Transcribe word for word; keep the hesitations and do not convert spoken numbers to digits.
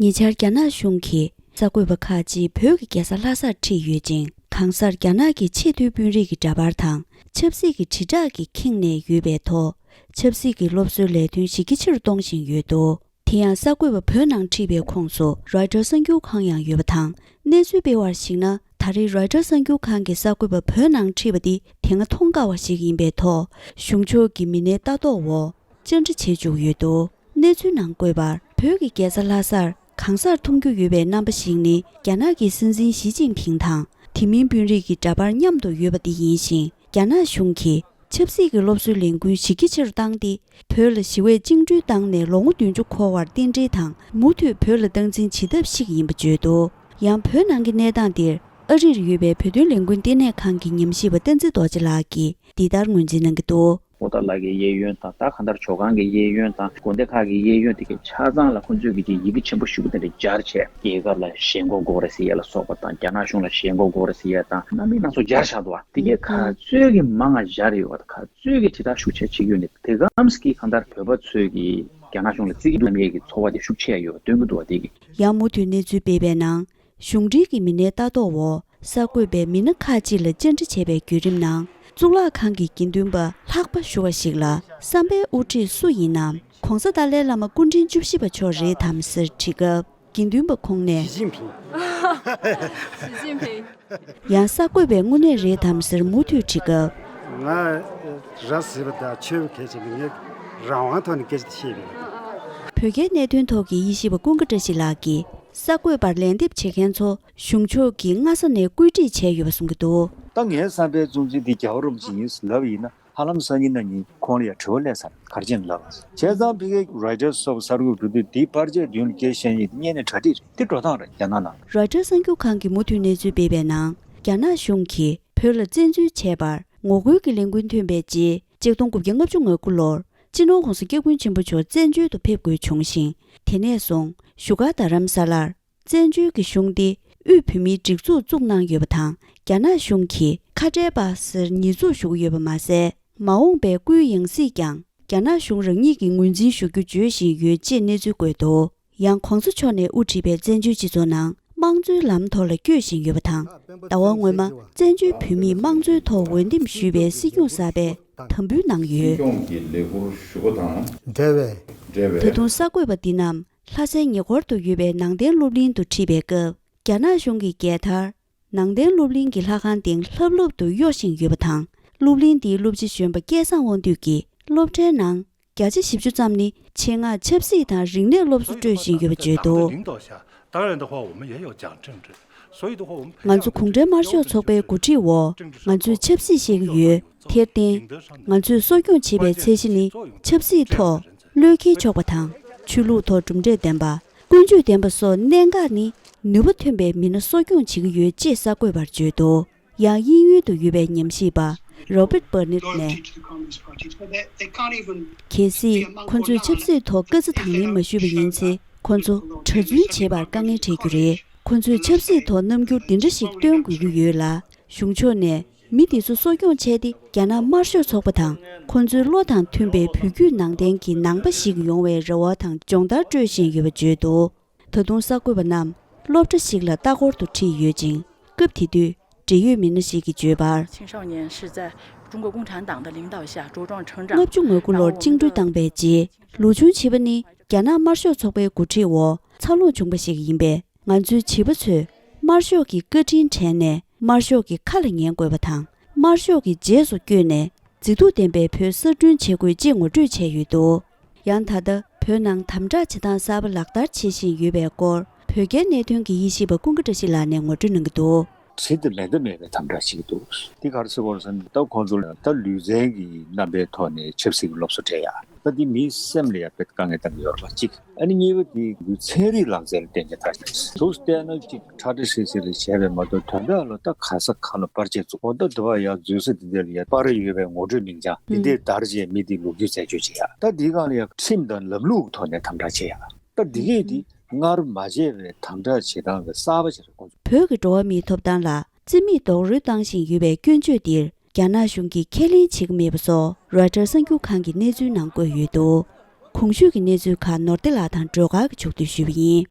ཉེ་ཆར་རྒྱ་ནག་གཞུང་གིས་གསར་འགོད་པ་ཁག་ཅིག་བོད་ཀྱི་རྒྱལ་ས་ལྷ་སར་ཁྲིད་ཡོད་ཅིང་། གང་སར་རྒྱ་ནག་གི་ཆེས་མཐོའི་དཔོན་རིགས་ཀྱི་འདྲ་པར་དང་ཆབ་སྲིད་ཀྱི་དྲིལ་བསྒྲགས་ཀྱིས་ཁེངས་ནས་ཡོད་པའི་ཐོག་ཆབ་སྲིད་ཀྱི་སློབ་གསོའི་ལས་དོན་ཞིག་གི་ཆེ་རུ་གཏོང་བཞིན་ཡོད་འདུག་དེ་ཡང་གསར་འགོད་པ་བོད་ནང་ཁྲིད་པའི་ཁོངས་སུ་རོའི་ཊར་གསར་འགྱུར་ཁང་ཡང་ཡོད་པ་དང་། གནས་ཚུལ་སྤེལ་བར་གཞིགས་ན། ད་རེས་རོའི་ཊར་གསར་འགྱུར་ཁང་གི་གསར་འགོད་པ་བོད་ནང་ཁྲིད་པ་འདི་དེ་སྔ་མཐོང་དཀའ་བ་ཞིག་ཡིན་པའི་ཐོག་གཞུང་ཕྱོགས་ཀྱི་མི་སྣའི་ལྟ་རྟོག་འོག་བཅར་འདྲི་བྱེད་བཅུག་ཡོད་འདུག་གནས་ཚུལ་ནང་བཀོད་པར། བོད་ཀྱི་རྒྱལ་ས་ལྷ་སར་གང་སར་མཐོང་རྒྱུ་ཡོད་པའི་རྣམ་པ་ཞིག་ནི། རྒྱ་ནག་གི་སྲིད་འཛིན་ཞི་ཅིན་ཕིང་དང་དེ་མིན་དཔོན་རིགས་ཀྱི་འདྲ་པར་མཉམ་དུ་ཡོད་པ་འདི་ཡིན་ཞིང་། རྒྱ་ནག་གཞུང་གིས་ཆབ་སྲིད་ཀྱི་སློབ་གསོའི་ལས་འགུལ་ཞིག་གི་ཆེ་རུ་བཏང་སྟེ། བོད་ལ་ཞི་བས་བཅིངས་འགྲོལ་བཏང་ནས་ལོ་ངོ་བདུན་ཅུ་འཁོར་བར་རྟེན་འབྲེལ་དང་། མུ་མཐུད་བོད་ལ་སྟངས་འཛིན་བྱེད་ཐབས་ཤིག་ཡིན་པ་བརྗོད་འདུག་ཡང་བོད་ནང་གི་གནས་སྟངས་འདིར་ཨ་རིར་ཡོད་པའི་བོད་དོན་ལས་འགུལ་ལྟེ་གནས་ཁང་གི་ཉམས་ཞིབ་པ་བསྟན་འཛིན་རྡོ་རྗེ་ལགས་ཀྱིས་འདི་ལྟར་ངོས་འཛིན་གནང་གི་འདུག་པོ་ཏཱ་ལ་གི་གཡས་གཡོན་དང་། ད་གང་ལྟར་ཇོ་ཁང་གི་གཡས་གཡོན་དང་། དགོན་སྡེ་ཁག་གི་གཡས་གཡོན་དེ་གའི་ཆ་ཚང་ལ་ཁོང་ཚོས་ཀྱི་ཡི་གེ་ཆེན་པོ་ཞེ་པོ་དེ་འདྲ་སྦྱར་བྱས། རྒྱལ་ཁབ་ལ་ཞེན་ཁོག་དགོས་རེད་ཟེར་ཡས་ལ་སོགས་པ་དང་། རྒྱ་ནག་གཞུང་ལ་ཞེན་ཁོག་དགོས་རེད་ཟེར་ཡས་དང་། རྣམ་སྨིན་སྣ་ཚོགས་སྦྱར་བཞག་འདུག་པ། དེ་གའི་ག་ཚོད་ཀྱི་མང་ང་སྦྱར་ཡོད་པ་དང་། ག་ཚོད་ཀྱི་དྲིལ་བསྒྲགས་ཤུགས་ཆེ་བྱེད་ཀྱི་ཡོད་ནི་དེ་གམ་གྱིས་གང་ལྟར་བོད་པ་ཚོས་ཀྱི་རྒྱ་ནག་གཞུང་ལ་བརྩི་གི་འདུག་སྙམ་ཡས་ཀྱི་ཚོར་བ་དེ་ཤུགས་ཆེ་ཡོད་པ་སྟོན་གྱི་འདུག་པ། དེ་གི། ཡང་མུ་མཐུད་གནས་ཚུལ་སྤེལ་བའི་ནང་། གཞུང་འབྲེལ་གྱི་མི་སྣའི་ལྟ་རྟོག་འོག་གསར་འགོད་པས་མི་སྣ་ཁག་ཅིག་ལ་བཅར་འདྲི་བྱས་པའི་བརྒྱུད་རིམ་ནང་། གཙུག་ལག་ཁང་གི་དགེ་འདུན་པ་ལྷག་པ་ཞུ་བ་ཞིག་ལ། བསམ་པའི་དབུ་ཁྲིད་སུ་ཡིན་ནམ། ྋགོང་ས་ཏཱ་ལའི་བླ་མ་སྐུ་ཕྲེང་བཅུ་བཞི་པ་མཆོག་རེད་དམ་ཟེར་དྲིས་སྐབས། དགེ་འདུན་པ་ཁོང་ནས། ཞི་ཅིན་ཕིང་། ཞི་ཅིན་ཕིང་། ཡང་གསར་འགོད་པས་དངོས་གནས་རེད་དམ་ཟེར་མུ་མཐུད་དྲིས་སྐབས། ང་ར་བཟི་བ་དང་ཆོས་པ་གལ་ཆེ་ནི། ངས་རང་དབང་ཐོག་ནས་སྐད་ཆ་བཤད་པ་ཡིན། བོད་རྒྱའི་གནད་དོན་ཐོག་གི་དབྱེ་ཞིབ་པ་ཀུན་དགའ་བཀྲ་ཤིས་ལགས་ཀྱིས། གསར་འགོད་པར་ལན་འདེབས་བྱེད་མཁན་ཚོ་གཞུང་ཕྱོགས་ཀྱིས་སྔ་ས་ནས་བཀོད་སྒྲིག་བྱས་ཡོད་པ་གསུང་གི་འདུག་ད་ངའི་བསམ་པའི་གཙོ་འཛིན་འདི་རྒྱལ་བ་རིན་པོ་ཆེ་ཡིན་ལབ་ཡིན་ན། ཧ་ལམ་སང་ཉིན་གནངས་ཉིན་ཁོང་ལ་ཡང་དྲི་བ་སླེབས་ཚར། ག་རེ་བྱས་ནས་ལབ་པ། བྱས་ཙང་ཕ་གིའི་རོའི་ཊར་སོགས་གསར་འགོད་པ་འདི་འདི་ཕར་ཆེར་མདུན་ལ་སྐད་བཤད་མཁན་དེ་སྔོན་ནས་གྲ་སྒྲིག་རེད། དེ་འགྲོ་སྟངས་རེད། རྒྱ་ནག་ནང་། རོའི་ཊར་གསར་འགྱུར་ཁང་གིས་མུ་མཐུད་གནས་ཚུལ་སྤེལ་བའི་ནང་། རྒྱ་ནག་གཞུང་གིས་བོད་ལ་བཙན་འཛུལ་བྱས་པར་ངོ་རྒོལ་གྱི་ལས་འགུལ་ཐོན་པའི་རྗེས། ཆིག་སྟོང་དགུ་བརྒྱ་ལྔ་བཅུ་ང་དགུ་ལོར་སྤྱི་ནོར་༧གོང་ས་༧སྐྱབས་མགོན་ཆེན་པོ་མཆོག་བཙན་བྱོལ་དུ་ཕེབས་དགོས་བྱུང་ཞིང་། དེ་ནས་བཟུང་བཞུགས་སྒར་རྡ་རམ་ས་ལར། བཙན་བྱོལ་གྱི་གཞུང་སྟེ་དབུས་བོད་མིའི་སྒྲིག་འཛུགས་བཙུགས་གནང་ཡོད་པ་དང་། རྒྱ་ནག་གཞུང་གིས་ཁ་བྲལ་པ་ཟེར་ཉེས་འཛུགས་ཞུ་གི་ཡོད་པ་མ་ཟད། མ་འོངས་པའི་སྐུའི་ཡང་སྲིད་ཀྱང་རྒྱ་ནག་གཞུང་རང་ཉིད་ཀྱིས་ངོས་འཛིན་ཞུ་རྒྱུ་བརྗོད་བཞིན་ཡོད་ཅེས་གནས་ཚུལ་བཀོད་འདུག་ཡང་༧གོང་ས་མཆོག་ནས་དབུ་ཁྲིད་པའི་བཙན་བྱོལ་སྤྱི་ཚོགས་ནང་དམངས་གཙོའི་ལམ་ཐོག་ལ་བསྐྱོད་བཞིན་ཡོད་པ་དང་། ཟླ་བ་སྔོན་མ་བཙན་བྱོལ་བོད་མིས་དམངས་གཙོའི་ཐོག་འོས་འདེམས་ཞུས་པའི་སྲིད་སྐྱོང་གསར་པས་དམ་འབུལ་གནང་ཡོད། སྲིད་སྐྱོང་གི་ལས་ཁུར་ཞུ་སྒོ་དང་འབྲེལ་བའི། འབྲེལ་བའི། ད་དུང་གསར་འགོད་པ་འདི་རྣམས། ལྷ་སའི་ཉེ་འཁོར་དུ་ཡོད་པའི་ནང་བསྟན་སློབ་གླིང་དུ་ཁྲིད་པའི་སྐབས། རྒྱ་ནག་གཞུང་གིས་རྒྱལ་དར། ནང་བསྟན་སློབ་གླིང་གི་ལྷ་ཁང་སྟེང་ལྷབ་ལྷུབ་ཏུ་གཡོ་བཞིན་ཡོད་པ་དང་། སློབ་གླིང་འདིའི་སློབ་སྤྱི་གཞོན་པ་སྐལ་བཟང་དབང་འདུས་ཀྱིས། སློབ་གྲྭའི་ནང་བརྒྱ་ཆ་བཞི་བཅུ་ཙམ་ནི་ཆེད་མངགས་ཆབ་སྲིད་དང་རིག་གནས་སློབ་གསོ་སྤྲོད་བཞིན་ཡོད་པ་བརྗོད་འདུག 当然的话，我们也要讲政治，所以的话，我们培养 ང་ཚོ་གུང་ཁྲན་དམར་ཤོག་ཚོགས་པའི་འགོ་ཁྲིད་འོག་ང་ཚོས་ཆབ་སྲིད་ཤེས་ཀྱི་ཡོད། དེར་བརྟེན། ང་ཚོས་གསོ་སྐྱོང་བྱེད་པའི་ཚད་གཞི་ནི། ཆབ་སྲིད་ཐོག་བློས་འཁེལ་ཆོག་པ་དང་། ཆོས་ལུགས་ཐོག་གྲུབ་འབྲས་ལྡན་པ། ཀུན་སྤྱོད་ལྡན་པ་སོགས་གནད་འགག་ནི། ནུས་པ་ཐོན་པའི་མི་སྣ་གསོ་སྐྱོང་བྱེད་ཀྱི་ཡོད་ཅེས་གསར་འགོད་པར་བརྗོད་འདུག་ཡང་དབྱིན་ཡུལ་དུ་ཡོད་པའི་ཉམས་ཞིབ་པ། Robert Burnett ནས། གལ་སྲིད་ཁོ་ཚོས་ཆབ་སྲིད་ཐོག་བཀའ་རྩི་དང་ལེན་མ་ཞུས་པ་ཡིན་ཚེ། ཁོ་ཚོ་གྲྭ་བཙུན་བྱེད་པར་དཀའ་ངལ་འཕྲད་རྒྱུ་རེད། ཁོ་ཚོས་ཆབ་སྲིད་ཐོག་རྣམ་འགྱུར་འདི་འདྲ་ཞིག་སྟོན་དགོས་ཀྱི་ཡོད་ལ། གཞུང་ཕྱོགས་ནས་མི་འདི་ཚོ་གསོ་སྐྱོང་བྱས་ཏེ། རྒྱ་ནག་དམར་ཤོག་ཚོགས་པ་དང་ཁོ་ཚོའི་བློ་དང་མཐུན་པའི་བོད་བརྒྱུད་ནང་བསྟན་གྱི་ནང་པ་ཞིག་ཡོང་བའི་རེ་བ་དང་སྦྱོང་བརྡར་སྤྲོད་བཞིན་ཡོད་པ་བརྗོད་འདུག་ད་དུང་གསར་འགོད་པ་རྣམས་སློབ་གྲྭ་ཞིག་ལ་ལྟ་སྐོར་དུ་ཁྲིད་ཡོད་ཅིང་། སྐབས་དེ་དུས་འབྲེལ་ཡོད་མི་སྣ་ཞིག་གིས་བརྗོད་པར། 青少年是在中国共产党的领导下茁壮成长。 ལྔ་བཅུ་ང་དགུ་ལོར་བཅིངས་འགྲོལ་བཏང་པའི་རྗེས། ལོ་ཆུང་བྱིས་པ་ནི་རྒྱ་ནག་དམར་ཤོག་ཚོགས་པའི་འགོ་ཁྲིད་འོག་འཚར་ལོངས་བྱུང་བ་ཞིག་ཡིན་པས། ང་ཚོའི་བྱིས་པ་ཚོས་དམར་ཤོག་གི་བཀའ་དྲིན་དྲན་ནས། དམར་ཤོག་གི་ཁ་ལ་ཉན་དགོས་པ་དང་། དམར་ཤོག་གི་རྗེས་སུ་བསྐྱོད་ནས། མཛེས་སྡུག་ལྡན་པའི་བོད་གསར་སྐྲུན་བྱེད་དགོས་ཅེས་ངོ་སྤྲོད་བྱས་ཡོད་འདུག་ཡང་ད་ལྟ་བོད་ནང་དམ་དྲག་བྱེད་སྟངས་གསར་པ་ལག་བསྟར་བྱེད་བཞིན་ཡོད་པའི་སྐོར། བོད་རྒྱའི་གནད་དོན་གྱི་དབྱེ་ཞིབ་པ་ཀུན་དགའ་བཀྲ་ཤིས་ལགས་ནས་ངོ་སྤྲོད་གནང་གི་འདུག་བྱེད་དུ་མེད་དུ་མེད་པའི་དམ་དྲག་བྱེད་ཀྱི་འདུག་འདི་ག་རེ་ཟེར་དགོས་རེད་ཟེར་ན། ད་ཁོང་ཚོ་ལ་ད་ལུས་རྩལ་གྱི་རྣམ་པའི་ཐོག་ནས་ཆབ་སྲིད་ཀྱི་སློབ་གསོ་སྤྲད་ཡ། ད་འདི་མིའི་སེམས་ལ་ཡ་དཔེ་དཀའ་ངལ་བཏང་གི་ཡོད་རེད་པ་གཅིག་ཨ་ནི་གཉིས་པ་འདི་ཚན་རིག་ལག་རྩལ་ལ་བརྟེན་ནས་ད་ཅིག་ཟུར་བལྟས་ན་ཅིག་ཁྲ་ཁྲ་ཧྲིལ་ཧྲིལ་རེ་བྱས་པས་མ་གཏོགས། དོན་དག་ལ་ད་ག་ས་ག་ལ་པར་ཆས་བཙུགས། འོ་ད་དུ་བ་ཡ་འཛུལ་ས་འདི་འདྲ་ལ་ཡ་པར་ཡོད་པའི་ངོ་སྤྲོད་མིང་བྱང་འདི་འདྲའི་བརྡར་བྱས་མི་འདི་ལོ་རྒྱུས་རྩད་གཅོད་བྱེད་ཡ། ད་འདི་སྒང་ལ་ཡ་ཁྲིམས་དང་ལམ་ལུགས་ཐོག་ནས་དམ་དྲག་བྱེད་ཡ། ད་འདི་གས་འདི་སྔར་མ་བྱས་པའི་དམ་དྲག་བྱེད་སྟངས་ཀྱི་གསར་པ་ཞིག་རེད། ཁོང་ཚོ། བོད་ཀྱི་འགྲོ་བ་མིའི་ཐོབ་ཐང་ལ་རྩིས་མེད་རྡོག་རོལ་བཏང་བཞིན་ཡོད་པའི་སྐྱོན་བརྗོད་འདིར། རྒྱ་ནག་གཞུང་གིས་ཁས་ལེན་བྱེད་ཀྱི་མེད་པ་སོགས་རོའི་ཊར་གསར་འགྱུར་ཁང་གི་གནས་ཚུལ་ནང་བཀོད་ཡོད་འདུག་གོང་ཞུས་ཀྱི་གནས་ཚུལ་ཁག་ནོར་བདེ་ལགས་དང་སྒྲོལ་དཀར་གྱིས་ཕྱོགས་བསྡུས་ཞུས་པ་ཡིན།